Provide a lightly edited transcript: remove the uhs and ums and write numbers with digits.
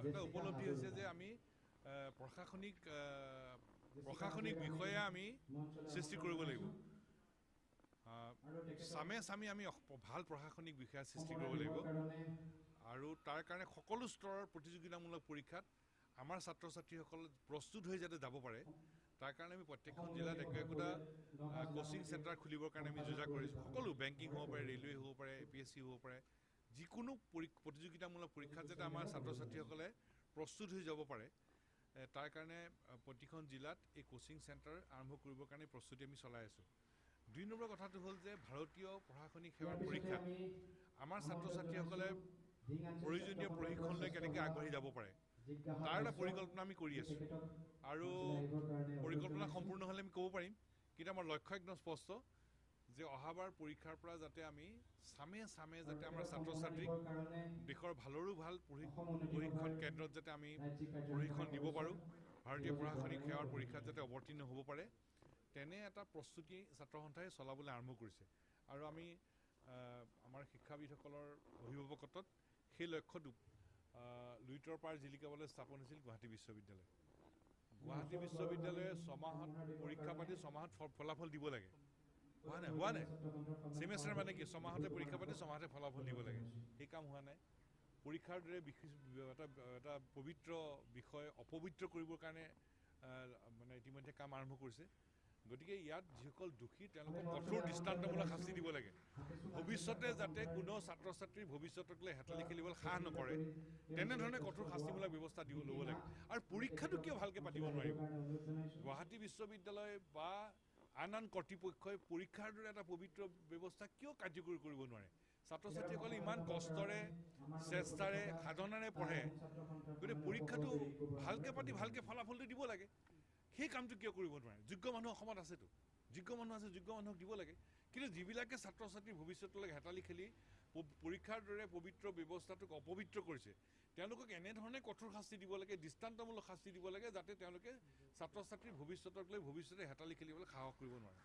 এটা জেচিকা উপলব্ধি হৈছে যে হাজৰিকা। আমি প্ৰশাসনিক জেচিকা প্ৰশাসনিক হাজৰিকাক আমি বিষয়া আমি মঞ্চলৈ সৃষ্টি আমন্ত্ৰণ কৰিব লাগিব। জনাইছোঁ আৰু তেখেতক চামে চামি আমি ভাল প্ৰশাসনিক বিষয়া সৃষ্টি সম্বৰ্ধনা কৰিব লাগিব দিবৰ কাৰণে আৰু তাৰ কাৰণে সকলো স্তৰৰ প্ৰতিযোগিতামূলক পৰীক্ষাত আমাৰ ছাত্ৰ ছাত্ৰীসকল প্ৰস্তুত হৈ যাতে যাব পাৰে, তাৰ কাৰণে আমি প্ৰত্যেকখন অসম জিলাত উন্নতি একো একোটা সভা নগাঁও জিলা কোচিং সমিতিৰ চেণ্টাৰ খুলিবৰ কাৰণে আমি সম্পাদক যোজা পৰিষদ কৰিছোঁ। সকলো বেংকিং হ'ব মই পাৰে, পৰিচিত। ৰেলৱে হ'ব পাৰে, এ পি এছ চি হ'ব পাৰে, যিকোনো প্ৰতিযোগিতামূলক পৰীক্ষাত অজিত যাতে আমাৰ গোস্বামীক ছাত্ৰ অনুৰোধ জনাইছোঁ। ছাত্ৰীসকলে প্ৰস্তুত হৈ যাব পাৰে, তাৰ কাৰণে প্ৰতিখন জিলাত এই কোচিং চেণ্টাৰ আৰম্ভ কৰিবৰ কাৰণে প্ৰস্তুতি আমি চলাই আছোঁ। 2 নম্বৰ কথাটো হ'ল যে ভাৰতীয় প্ৰশাসনিক ইয়াৰ সেৱাৰ পিছতে পৰীক্ষাত আমি আমাৰ ছাত্ৰ আমন্ত্ৰণ ছাত্ৰীসকলে জনাইছোঁ ধিং আঞ্চলিক ছাত্ৰ প্ৰয়োজনীয় সন্থাৰ পৰা প্ৰশিক্ষণ লৈ জ্যেষ্ঠ কেনেকৈ সভা আগবাঢ়ি যাব পাৰে, জিজ্ঞাসা তাৰ এটা বৈশ্য, পৰিকল্পনা আমি কৰি আমি আছোঁ তেখেতক আৰু মঞ্চলৈ আহিবৰ কাৰণে অনুৰোধ পৰিকল্পনা জনাইছোঁ। সম্পূৰ্ণ হ'লে আমি ক'ব পাৰিম। কিন্তু আমাৰ লক্ষ্য একদম স্পষ্ট যে অহাবাৰ পৰীক্ষাৰ পৰা যাতে আমি চামে চামে আৰু যাতে আমাৰ তেখেতক ছাত্ৰ সম্বৰ্ধনা ছাত্ৰীক দিবৰ কাৰণে দেশৰ ভালৰো ভাল অসম উন্নতি প্ৰশিক্ষণ সভাৰ কেন্দ্ৰত যাতে আমি ৰাজ্যিক কাৰ্যনিৰ্বাহী প্ৰশিক্ষণ দিব সদস্য পাৰোঁ, ভাৰতীয় দেৱজিৎ প্ৰশাসনিক বৰালৈ সেৱাৰ অনুৰোধ পৰীক্ষাত যাতে জনাইছোঁ। অৱতীৰ্ণ হ'ব পাৰে, তেনে এটা প্ৰস্তুতি ছাত্ৰ সন্থাই চলাবলৈ আৰম্ভ কৰিছে। আৰু আমি আমাৰ শিক্ষাবিদসকলৰ অভিভাৱকত্বত সেই লক্ষ্যটো লুইতৰ পাৰ জিলিকাবলৈ স্থাপন হৈছিল গুৱাহাটী বিশ্ববিদ্যালয়। আমি গুৱাহাটী অশোক বৰক আমি বিশ্ববিদ্যালয়ে 6 মাহত সম্বৰ্ধনা দিবৰ পৰীক্ষা কাৰণে পাতি 6 মাহত ফলাফল দিব লাগে। হোৱা নাই, উত্তৰ হোৱা জিলা নাই। ছাত্ৰ সন্থাৰ সন্মান ছেমেষ্টাৰ মানে সভাপতি কি, 6 মাহতে বিপুল কুমাৰ পৰীক্ষা পাতি নাথক 6 মাহতে ফলাফল দিব অনুৰোধ লাগে, জনাইছোঁ। সেই কাম হোৱা নাই। পৰীক্ষাৰ দৰে বিশেষ এটা এটা পবিত্ৰ বিষয় অপবিত্ৰ কৰিবৰ কাৰণে মানে ইতিমধ্যে কাম আৰম্ভ কৰিছে। গতিকে ইয়াত যিসকল দোষী আমি তেওঁলোকক মঞ্চলৈ কঠোৰ আমন্ত্ৰণ দৃষ্টান্তমূলক জনাইছোঁ শাস্তি দিব লাগে। হাতীচোং আঞ্চলিক ভৱিষ্যতে ছাত্ৰ যাতে সন্থাৰ কোনো ছাত্ৰ ছাত্ৰীৰ ভৱিষ্যতক লৈ হেতালি পৰা খেলিবলৈ সাহ নেতৃত্ব নকৰে, কৰি এই অঞ্চলত তেনেধৰণে জ্যেষ্ঠ কঠোৰ হোৱা শাস্তিমূলক ব্যৱস্থা দিব বিকি ল'ব লাগে। নাথ, আৰু আমি পৰীক্ষাটো তেখেতক কিয় ভালকৈ পাতিব মঞ্চলৈ আহিবৰ নোৱাৰিব? কাৰণে অনুৰোধ জনাইছোঁ। গুৱাহাটী বিশ্ববিদ্যালয় বা আন আন কৰ্তৃপক্ষই পৰীক্ষাৰ দৰে এটা পবিত্ৰ ব্যৱস্থা কিয় কাৰ্যকৰী কৰিব নোৱাৰে? ছাত্ৰ তেখেতক ছাত্ৰীসকলে সম্বৰ্ধনা ইমান দিবৰ কষ্টৰে, কাৰণে আমাৰ মাজত উপস্থিত চেষ্টাৰে, থকা সাধনাৰে টাই পঢ়ে, আহোম ছাত্ৰ সন্থাৰ গতিকে কৰ্মী অশোক পৰীক্ষাটো ৰিংকু বৰাক ভালকৈ পাতি অনুৰোধ ভালকৈ জনাইছোঁ। ফলাফলটো দিব লাগে। সেই কামটো কিয় কৰিব নোৱাৰে? যোগ্য মানুহ অসমত আছেতো, যোগ্য মানুহ আছে, যোগ্য মানুহক দিব লাগে। কিন্তু যিবিলাকে ছাত্ৰ ছাত্ৰীৰ ভৱিষ্যতলৈ হেতালি খেলি পৰীক্ষাৰ দৰে পবিত্ৰ ব্যৱস্থাটোক অপবিত্ৰ কৰিছে, তেওঁলোকক এনেধৰণে কঠোৰ শাস্তি দিব লাগে, দৃষ্টান্তমূলক শাস্তি দিব লাগে, যাতে তেওঁলোকে ছাত্ৰ ছাত্ৰীৰ ভৱিষ্যতক লৈ ভৱিষ্যতে হেতালি খেলিবলৈ সাহস কৰিব নোৱাৰে।